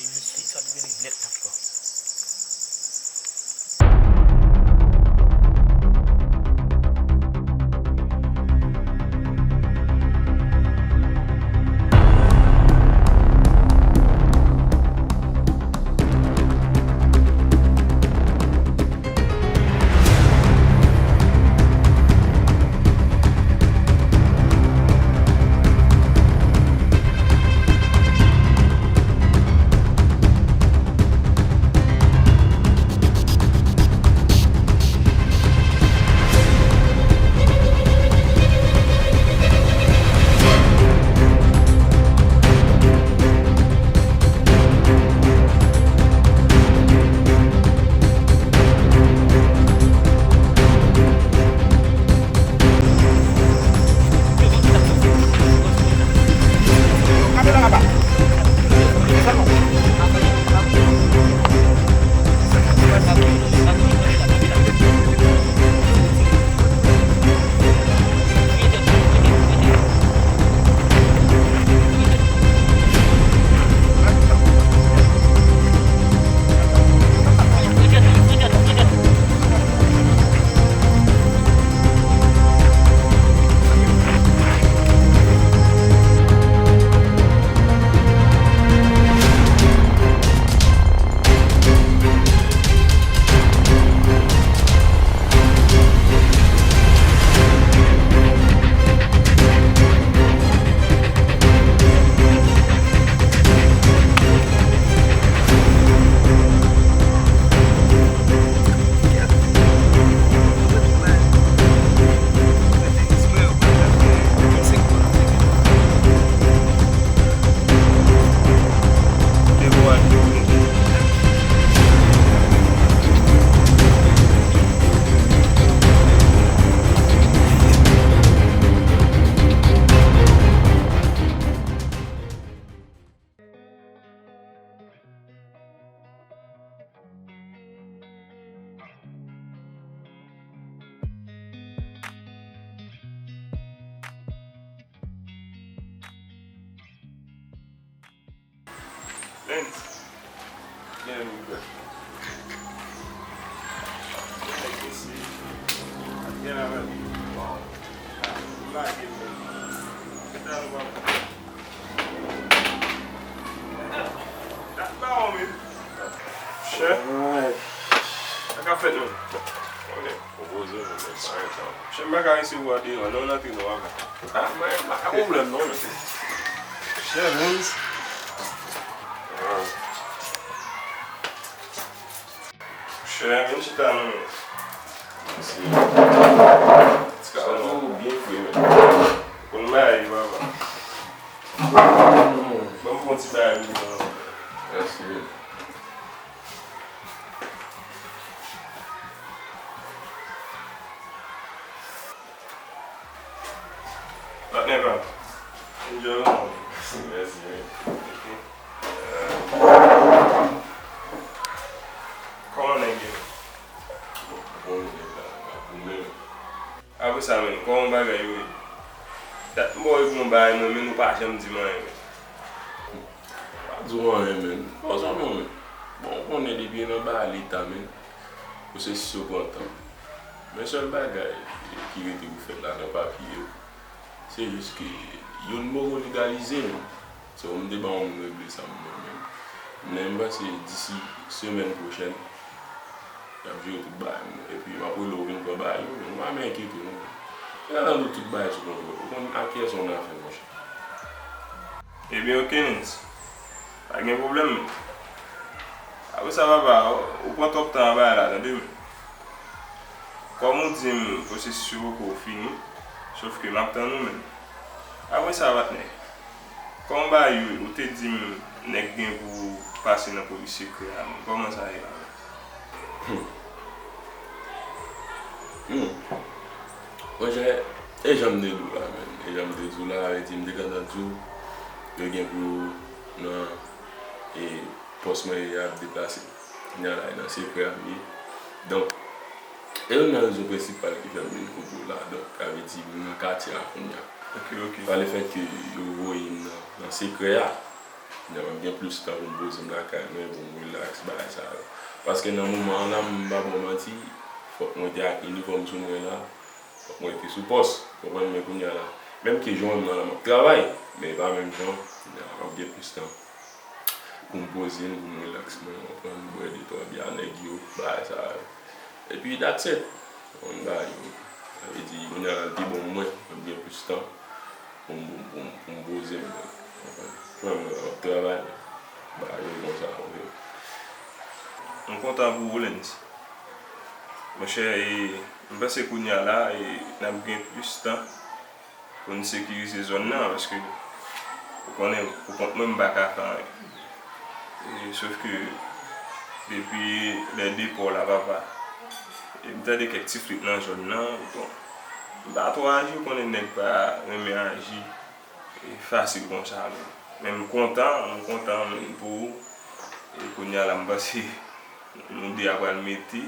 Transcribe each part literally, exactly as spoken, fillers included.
Mesye, sa t vini nèt, nèt, kwa. Lens. Gen yon request. Gen yon request. Gen yon request. Wow. Ah, ou lage menm. Kèt la, nou pa Dat pa wè wi. Chè. Sa k ap fèt menm? Konnen, konpoze menm, men pa gen tan. Chè, m pa ka resevwa deyò non, antre non avan. Ah, mwen, pa gen pwoblèm non, men. Chè, Vince. Ah. Chè, vin chita non, men. Mèsi. Ti ka di w byen fre, men. Konn bagay yo, papa. Ban m pran ti bagay pou mwen. Mèsi. Patnè pa m. Enjoy ou non. Mèsi, men. Ok. Kòman nèg yo? Bon, bon, nèg la, la pou mwen. Apre sa, menm, kòman bagay yo ye? Dat m ba w epi yon bagay mwen, men nou pa janm di m anyen, men. Pa di w anyen, menm. Bon, sa bon, menm. Bon, ou konnen depi nan bagay leta, menm, pwosesis yo pran tan. Men sèl bagay ki rete pou fèt la nan papye yo, se jis ke youn poko legalize, menm. So, m te ban yon moun regle sa m mwen menm. Men m panse disi semèn pwochèn, y ap jere tout bagay m. Epi m ap rele w vin pran bagay yo, men m pa menm enkyete w non. Gentan tout bagay sou kontwòl. Ou konn ak kiyès ou nan afè, monchè. Ebyen, oke, Nens. Pa gen pwoblèm, men. Apre sa, papa, ou pran twòp tan nan bagay la, tande, men. Kòm ou di m pwosesis yo poko fini, sòf ke m ap tann ou menm. Apre sa, patnè, kòman bagay yo ye? Ou te di m nèg gen pou pase nan polis sekrè a, men kòman sa ye la menm? Hmm. Hmm. Monchè, e jan m te di w la, menm. E jan m te di w la, vle di m te gentan di w, yo gen pou nan, e, pòs mwen ye a ap deplase. Kounye a la, e nan sekrè a m ye. Donk, e youn nan rezon prensipal ki fè m vin kote w la. Donk, sa vle di, m nan katye a kounye a. Ok, ok. Pa lefèt ke yo voye m nan, nan sekrè a, Kounye a m ap gen plis tan pou m poze m lakay mwen, pou m rilaks, bagay sa yo. Paske nan moman an la, m pa ba w manti, fòk mwen te ak inifòm sou mwen la, fòk mwen te sou pòs, konprann, men kounye a la, menm ke jan w wè m nan la, m ap travay, men e pa menm jan, kounye a la, m ap gen plis tan pou m poze m, pou m rilaks mwen, konprann, bwè de twa bya nèg yo, bagay sa yo. Epi that's it. Konn bagay yo. Sa vle di, kounye a la, l pi bon pou mwen, m ap gen plis tan pou m, pou m, pou m, pou m poze m, konprann. Frè m, m ap travay, bagay yo konsa, ok. M kontan pou ou, Lens. Monchè, e, m panse kounye a la, e, n ap gen plis tan pou n sekirize zòn nan, paske ou konnen, pou kont mwen, m pa ka fè anyen. E, sòf ke depi lè depa w la, papa, e m tande kèk ti flit nan zòn nan, bon, m pa twò aji, ou konnen nèg pa renmen aji, e, fasil konsa, men, men m kontan, m kontan, men pou ou, e kounye a la, m panse nou de a pral mete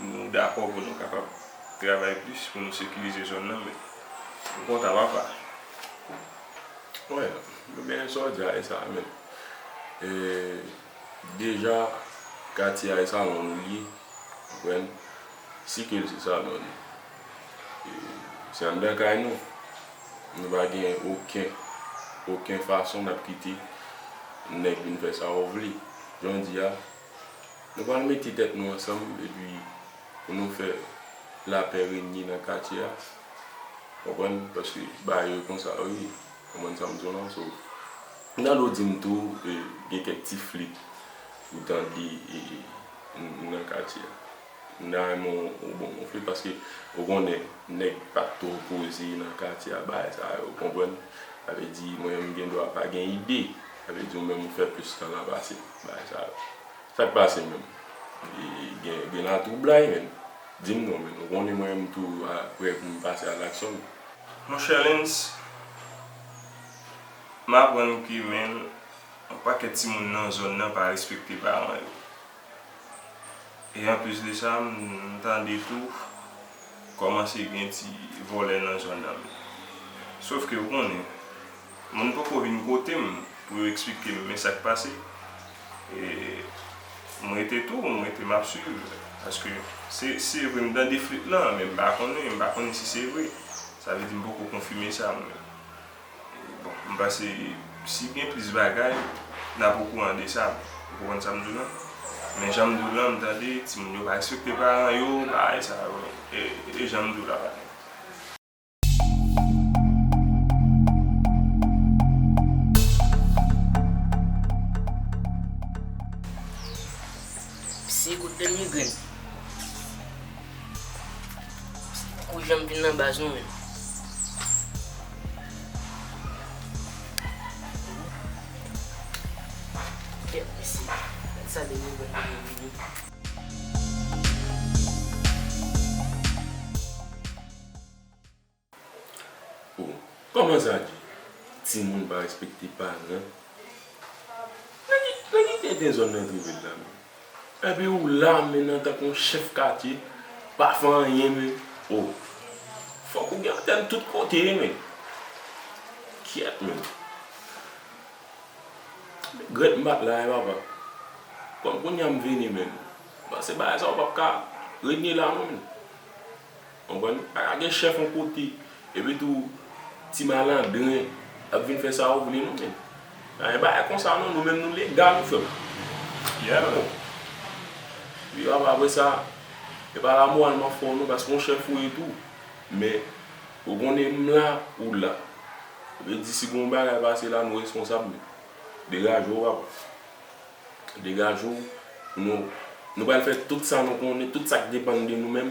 nou dakò pou nou kapab travay plis, pou nou sekirize zòn nan, men m kontan, papa. Wè, men sa w di a, e sa, men, e, deja, katye a, e salon nou li ye, konprann? Sikil se salon nou. E, se anndan kay nou. Nou pa gen okenn, okenn fason n ap kite nèg vin fè sa w vle. Jan w di a, nou pral mete tèt nou ansanm epi pou nou fè lapè renye nan katye a. Konprann? Paske bagay yo konsa yo ye. Konprann sa m di w lan? So, m tande w di m tou, e, gen kèk ti flit ou tande, e, nan katye a. M ta renmen w, w ban m yon flit paske ou konnen nèg pa t twò poze nan katye a, bagay sa yo, konprann? Sa vle di, mwen menm m gen dwa pa gen ide. Sa vle di, ou menm ou fè plis tan la pase m, bagay sa yo. Sa k pase menm? E, gen, gen latwoublay, menn. Di m non, menn. Ou konnen mwen menm tou, a, prè pou m pase a laksyon. Monchè Lens, m aprann ke, menn, yon pakèt timoun nan zòn nan pa respekte paran yo. E anplis de sa, m, m tande tou, kòmanse gen ti vòlè nan zòn nan. Sòf ke ou konnen, moun poko vin kote m pou yo eksplike m men sa k pase. E m rete tou, m rete m ap swiv. Paske se, se vre m tande flit lan, men m pa konnen, m pa konnen si se vre. Sa vle di m poko konfime sa mwen menm. Bon, m panse si gen plis bagay, n ap okouran de sa. Ou konprann sa m di w lan? Men jan m di w lan, m tande timoun yo pa respekte paran yo, bagay sa yo. E, e jan m di w la, pa gen. Se kout dènye grenn. Poko janm vin nan baz nou menm. Kèt mesye, gad sa dènye grenn mwen vini. Oh, kòman sa di? Timoun pa respekte paran. Nan ki, nan ki tenten zòn nan twouve l la menm? Epi ou la menm antanke yon chèf katye, pa fè anyen menm. Oh, fòk ou gen antèn tout kote menm. Kyèt menm. Regrèt m pa t la wi papa. Kòm kounye a m vini menm. Paske bagay sa yo p ap ka renye la non menm. Konprann? Pa ka gen chèf yon kote, epi tou ti malandren ap vin fè sa yo vle non menm. Nan yon bagay konsa non, nou menm nou legal wi frè m. Yeah. Wi papa, apre sa, e pa lamoral m ap fè w non, paske yon chèf ou ye tou. Men, ou konnen m la, ou la. Sa vle di si gen yon bagay pase la, nou responsab menm. Degaje w papa. Degaje w, pou nou, nou pral fè tout sa nou konnen, tout sa k depann de nou menm,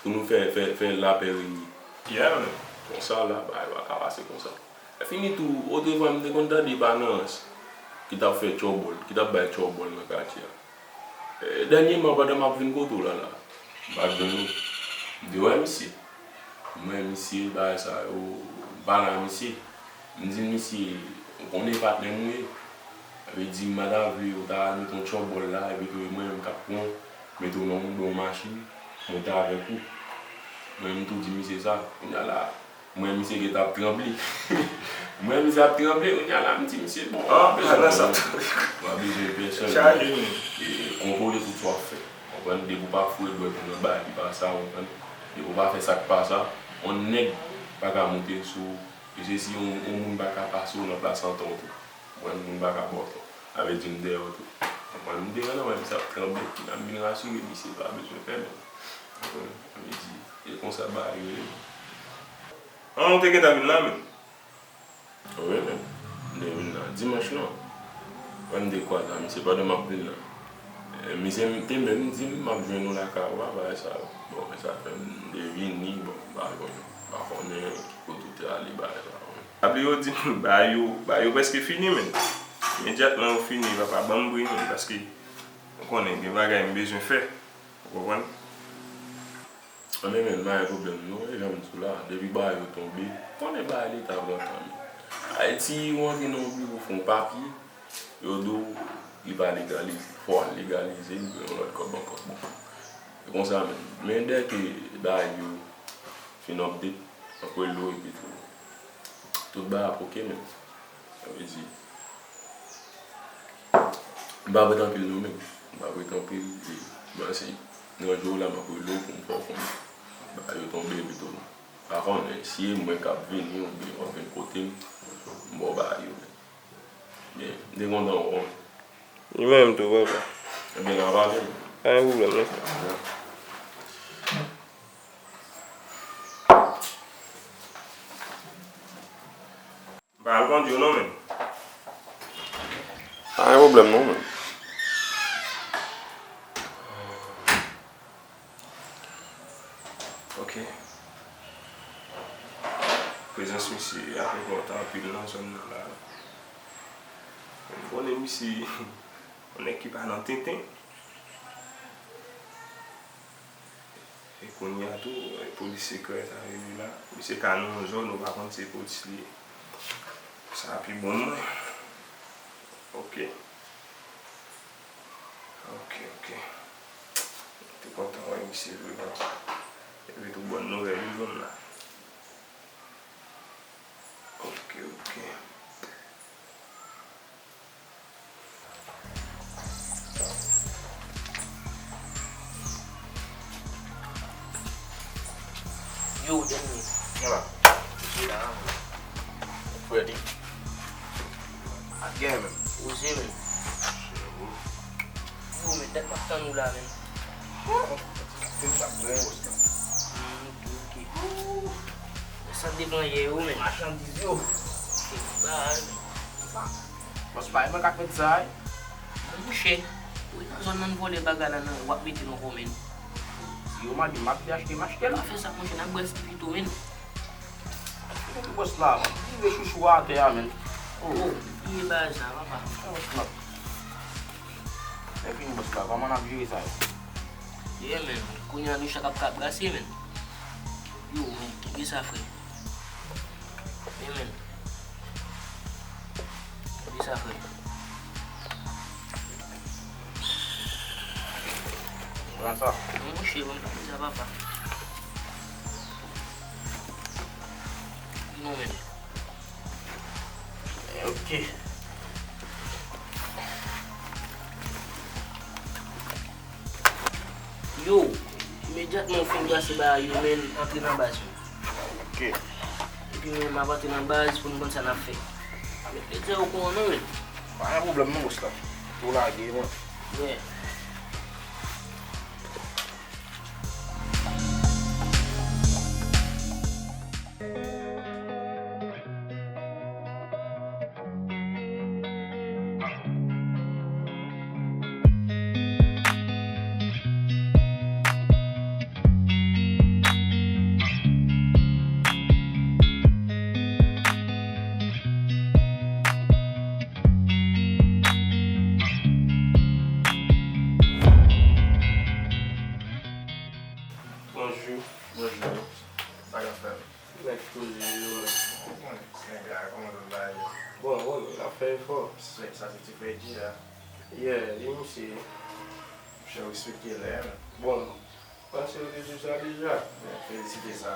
pou nou fè, fè, fè lapè renye. Yeah, man. Konsa la, bagay pa ka pase konsa. Lè fini tou, otrefwa m te konn tande Panans ki t ap fè tchòbòl, ki t ap bay tchòbòl nan katye a. E, dènyèman, pandan m ap vin kote w la, la, m pa jwenn ou. M te wè misye. Mwen, misye, bagay sa yo, m pale a misye. M di misye, ou konnen patnè m ou ye. Sa vle di, m pa ta vle ou ta mete yon tchòbòl la, epi ke mwen menm k ap pran, mete w nan yon, nan yon machin, monte avèk ou. Mwen, m tou di misye sa. Kounye a la, mwen, misye gentan ap tranble. Mwen, misye ap tranble, kounye a la, m di misye, bon, ah, w ap bezwen nan sa. W ap bezwen pèsonn. Chaje, wi. E, kontwole tout sa w ap fè. Konprann? Depi w pa foure dwèt ou nan bagay ki pa sa, konprann? Depi w pa fè sa k pa sa, yon nèg pa ka monte sou ou. E se si yon, yon moun pa ka pase w nan plas an tan w tou. Konprann? Moun pa ka ba w tan. Sa vle di m dèyè w tou. Konprann? M te rann nan men misye ap tranble, m ap vin rasire misye, pa bezwen pè, men. Konprann? Sa vle di, e konsa bagay yo ye. An, ou te gentan vin la, menm? Wi, men. M te vin la dimanch lan. Mwen, m te kwaze a misye pandan m ap vin la. E, misye te menm di m, m ap jwenn ou lakay ou a, bagay sa yo. Bon, sa fè m te vini, bon, m pa konn, m pa konnen ki kote w te ale, bagay sa yo. Apre yo di m, bagay yo, bagay yo prèske fini, men. Imedyatman yo fini, papa, ban m bri, men, paske ou konnen gen bagay m bezwen fè. Ou konprann? Anben, men, pa gen pwoblèm non, e jan m di w la, depi bagay yo tonbe, konnen bagay leta pran tan li. Ayiti, ou antre nan yon biwo, fè yon papye, yo di w li pa legalize, fò w al legalize l, pou yon lòt kòb ankò. Bon, e konsa menm. Men dèke bagay yo fin update, m ap rele w epi tou, tout bagay ap oke menm. Sa vle di, m pa prete anpil non menm. M pa prete anpil, e, m panse nan jou la m ap rele w pou m fè w konnen. Bagay yo tonbe pito. Pa konnen si e mwen k ap vini oubyen w ap vin kote m, m ba w bagay yo menm. Men, m te kontan wè w. Li menm tou, papa. Ebyen, n a pale. Pa gen pwoblèm, non. M pa al kondi w non, menm. Pa gen pwoblèm non, menm. Ok. Prezans misye ap enpòtan anpil nan zòn nan la. M konnen misye, yon nèg ki pa nan tenten. E kounye a tou, e, polis sekrè sa rive la. Misye ka nan yon zòn, ou pa konn se polis li ye. Sa pi bon mwen. Ok. Ok, ok. Te kontan wè misye vre, papa. Epi tou, bòn nouvèl wi zòn la. Ok, ok. Yo, dènye. Kisa? Poze la, man. Fredi. Ak gen menm. Poze menm. Yo, men dat m ap tann ou la, menm. Film sa byen, bòs la. Hmm, ok, ok. Sa devan yè yo, menm. Machandiz yo. Ok, bay, menm. Bòs pa mwen k ap met sa, wi. Mouche, ou nan zòn nan vòlè bagay la nan, w ap mete nan kòmè n. Si yo mande m ap vle achte, m achte l. Pa fè sa, mouche, n ap bwè si pito, menn. Epi bòs la, m ap vire chouchou atè a, menn. Oh, bliye bagay sa, papa. Bòs la. Lè fini, bòs la, kòman n ap jere sa yo? Ye, menn. Kounye a, nou chak ap ka brase, menn. Yo, men, kenbe sa, frè. Wi, menn. Kenbe sa, frè. Pran sa. Wi, monchè, mwen pa konn sa, papa. Non, menn. Ok. Yo, imedyatman w fin brase bagay yo, menn, antre nan baz yo. Ok. Epi mwen menm, m ap antre nan baz pou n konn sa n ap fè. Met leta okouran non, menn. Pa gen pwoblèm non, bòs la. Tou lage, mwen. Yeah. Bonjou. Bonjou. Sa k ap fèt? Mèt koze yo, mèt. Bon, bon, n ap fè efò. Sa se ti frè Dji a? Yeah, li misye. Misye respekte lè a. Bon, panse yo te di sa deja. Felisite sa.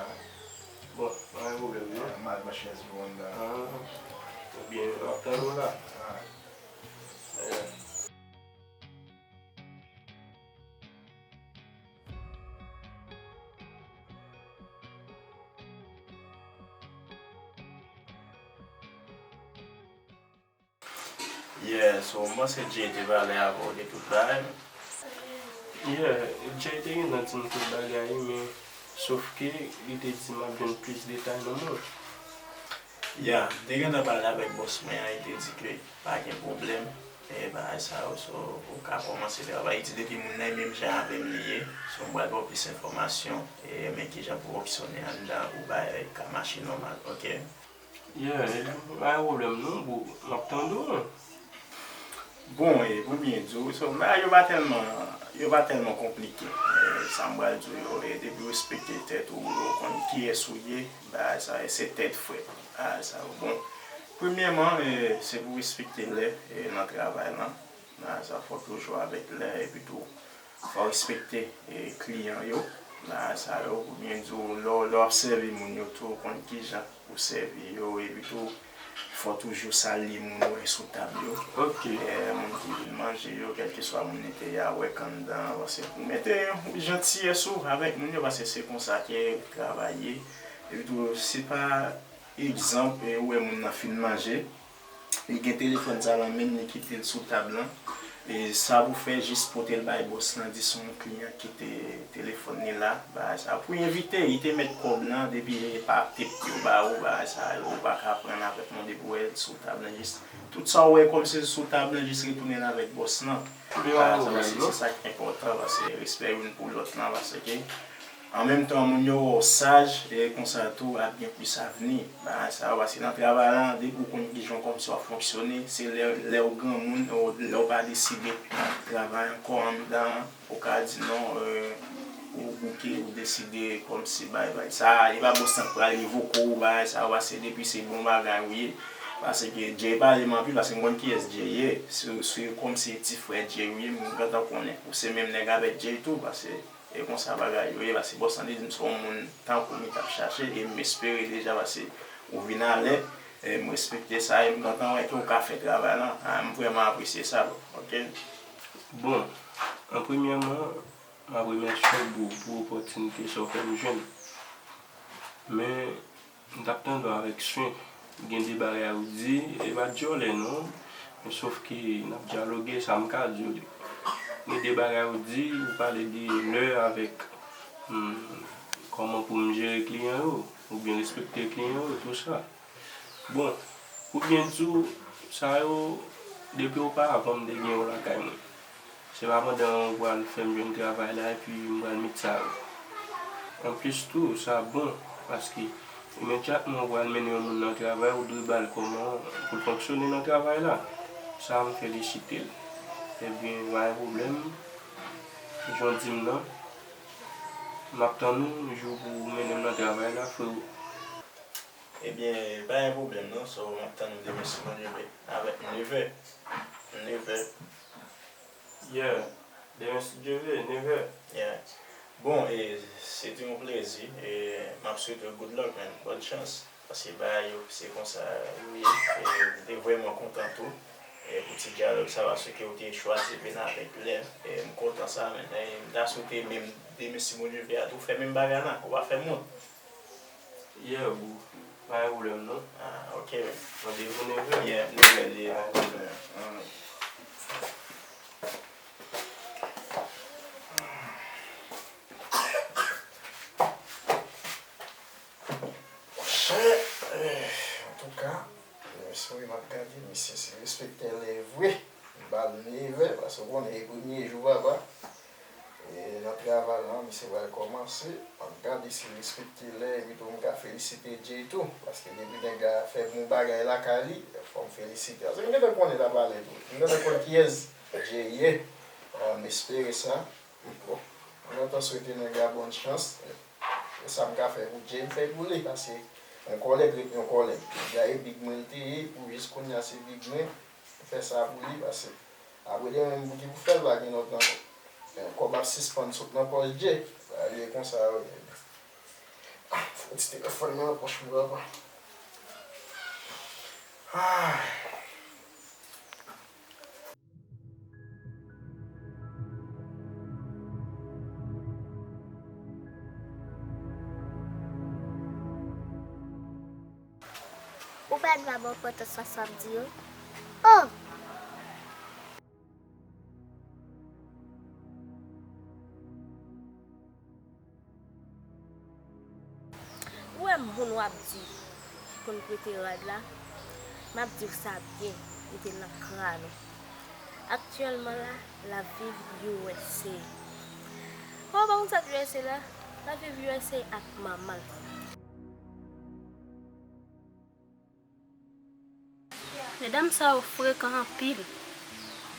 Bon, pa gen pwoblèm, non? M al pran chèz pou mwen la. Ah. Oubyen m ap tann ou la. Yeah. Yeah, so m panse Jay te pale avè w de tout bagay. Yeah, Jay te gentan di m tout bagay, men sof ke li te di m ap jwenn plis detay nan men w. Ya, m te gentan pale avèk bòs mwen an, li te di ke pa gen pwoblèm, e bagay sa yo, so, ou ka kòmanse travay. Li di depi moun nan e menm jan avè m li ye, so, m pral ba w plis enfòmasyon, e men kijan pou fonksyone anndan pou bagay ka mache nòmal, oke? Yeah, e pa gen pwoblèm non, bro, m ap tande w. Bon, e pou byen di w, so, bagay yo pa tèlman, yo pa tèlman konplike. E, sa m pral di w yo, e depi w respekte tèt ou, ou konn kiyès ou ye, bagay sa yo, se tèt frèt. Bagay sa yo, bon, premyèman, e, se pou w respekte lè, e, nan travay lan. Bagay sa, fò w toujou avèk lè, epi tou, fò w respekte, e, kliyan yo. Bagay sa yo, pou byen di w, lè w, lè w ap sèvi moun yo tou, ou konn kijan pou sèvi yo, epi tou, fò toujou salye moun ou wè sou tab yo. Ok. E, moun ki vin manje yo, kèlkeswa moun li te ye a, wè k anndan, paske pou mete yon jantiyès ou avèk moun yo, paske se konsa ke travay ye. Epi tou, se pa egzanp, e, ou wè moun nan fin manje, li gen telefòn sa nan men l, li kite l sou tab lan. E sa pou fè, jis pote l bay bòs lan, di se yon kliyan ki te telefòn li la, bagay sa. Pou envite, li te mèt kòb lan, depi e pa tip yo ba ou, bagay sa yo, ou pa ka pran l avèk non, depi w wè l sou tab lan, jis tout sa w wè kòmsi sou tab lan, jis retounen l avèk bòs lan. Bagay sa, paske se sa ki enpòtan, paske respè youn pou lòt lan, paske An menm tan, moun yo wè w saj, e konsa tou, ap gen plis avni. Bagay sa yo, paske nan travay la, depi w konn kijan w kòmsi w ap fonksyone, se lè, lè w granmoun, ou lè w pa deside travay ankò anndan an, ou ka di non, e, ou bouke, ou deside kòmsi bay, bay. Sa, e pa bòs lan k pral revoke w, bagay sa yo, paske depi se bon bagay ou ye, paske Jay pale m anpil, paske m konn kiyès Jay ye, se, se kòmsi ti frè Jay ou ye, m gentan konnen, ou se menm nèg avèk Jay tou, paske E konsa bagay yo ye, paske bòs lan te di m se yon moun tankou m li t ap chache, e m espere deja, paske ou vin alè, e m respekte sa, e m kontan wè ke w ka fè travay lan. A, m vrèman apresye sa, bro. Ok? Bon, an premyèman, m ap remèsye w, bro, pou opòtinite sa w fè m jwenn. Men, M t ap tande w avèk swen. Gen de bagay ou di, e pa dyòlè non. Men sof ke n ap dyaloge, sa m ka di w li. Gen de bagay ou di, ou pale de lè avèk, hmm, kòman pou m jere kliyan yo, oubyen respekte kliyan yo, tou sa. Bon, pou byen di w, sa yo, depi oparavan m te gen yo lakay mwen. Se pa pandan ou pral fè m jwenn travay la epi m pral met sa yo. Anplis tou, sa bon, paske imedyatman ou pral mennen yon moun nan travay, ou dwe ba l kòman pou l fonksyone nan travay la. Sa, m felisite l. Ebyen, pa gen pwoblèm. Jan w di m nan, m ap tann ou jou pou w mennen m nan travay la, freo. Ebyen, pa gen pwoblèm non, so, m ap tann ou demen si Bondye vle, avèk nevè. Nevè. Yeah. Demen si Dye vle, nevè. Yeah. Bon, e, se te yon plezi, e, m ap swete w good luck, man, bòn chans, paske bagay yo, se konsa yo ye, e, m te vrèman kontan tou, e, pou ti dyalòg sa, paske ou te chwazi vin avèk lè, e, m kontan sa, man, e, m ta swete menm demen si Bondye vle a tou, fè menm bagay la, ou pa fè m wont. Yeah, bro. Pa gen pwoblèm, non. Ah, ok, man. Randevou nevè. Yeah, nevè li ye. Ah, ok. Monchè, eh, antouka, mesye, m ap gade, misye se respektè lè vre. M ba l nevè, paske w konnen, e premye jou, papa. E nan travay la, misye pral kòmanse. M ap gade si l respekte lè, epi tou m ka felisite Jay tou, paske depi nèg la fè bon bagay lakay li, fò m felisite. Paske m gentan konnen l ap pale tou. M gentan konn kiyès Jay ye. Ah, m espere sa. Bon, m gentan swete nèg la bòn chans. E sa m ka fè pou Jay, m fè pou li, paske yon kòlèg ret yon kòlèg. Nèg la e big mwen l te ye, pou jis kounye a se big mwen. Fè sa pou li, paske apre demen menm pou ki pou fè l, pa gen lòt ankò. Men kòb ap sispann sot nan pòch Jay. Bagay yo konsa yo ye. Ah, fò ti telefòn mwen nan pòch mwen, papa. Ay. Ou pa t ba m enpòtans sa w ap di yo? Oh! Ou wè moun w ap di ki konn prete rad la, m ap di w sa byen, mete l nan kràn ou. Aktyèlman la, l ap viv U S A. Kòman w konn sa U S A la? L ap viv U S A ak manman l. Medam sa yo frekan anpil.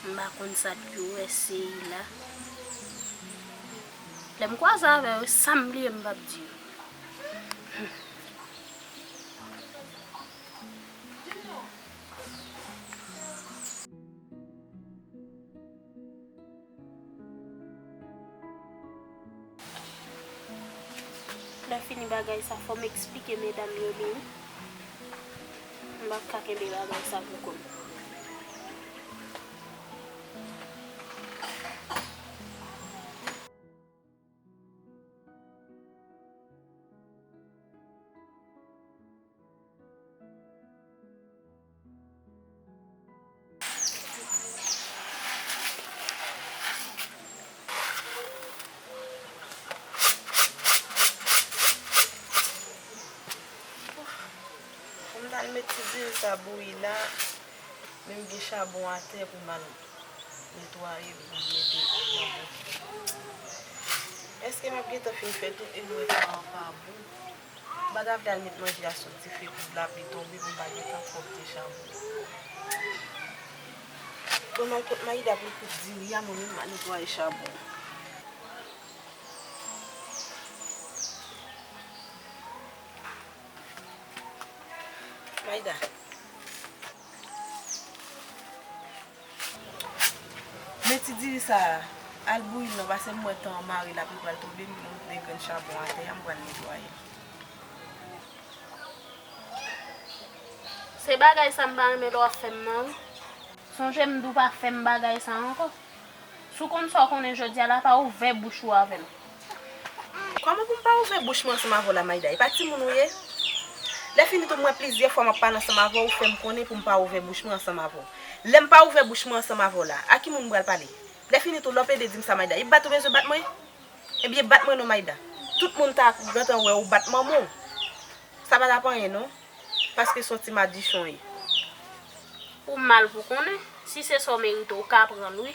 M pa konn sa yo eseye la. Lè m kwaze avè yo, sa m bliye m p ap di yo. Lè fini bagay sa, fò m eksplike medam yo li wi. M p ap ka kenbe bagay sa pou kò m. Pou m t al met ti diri sa bouyi la, men m gen chabon atè pou m al netwaye l, pou m mete nan bouyi. Èske m ap gentan fin fè tout e m wè tan an pa bon? M pa t ap al met manje a sou dife pou lapli tonbe pou m pa gentan pwòpte chabon. Bon, m al kot Maïda pou l koud diri a, mwen menm m al netwaye chabon. Maïda. Men ti diri sa a, al bouyi l non, paske m wè tan an mare l ap pral tonbe, m gen yon de grenn chabon atè a, m pral netwaye l. Se bagay sa m pa renmen lè w ap fè m nan wi. Sonje m di w pa fè m bagay sa ankò. Si w konn sa w konnen jodi a la, pa ouvè bouch ou avè m. Kòman pou m pa ouvè bouch mwen ansanm avè w la, Maïda? E pa timoun ou ye? Lè fini tou, m wè plizyè fwa m ap pale ansanm avè w, ou fè m konnen pou m pa ouvè bouch mwen ansanm avè w. Lè m pa ouvè bouch mwen ansanm avè w la, a ki moun m pral pale? Lè fini tou, lè w pede di m sa, Maïda, e bat ou bezwen bat mwen? Ebyen, bat mwen non, Maïda. Tout moun ta gentan wè ou bat manman w. Sa pa t ap anyen non, paske se yon ti madichon w ye. Ou mal pou konnen, si se sa w merite, w ka pran l wi.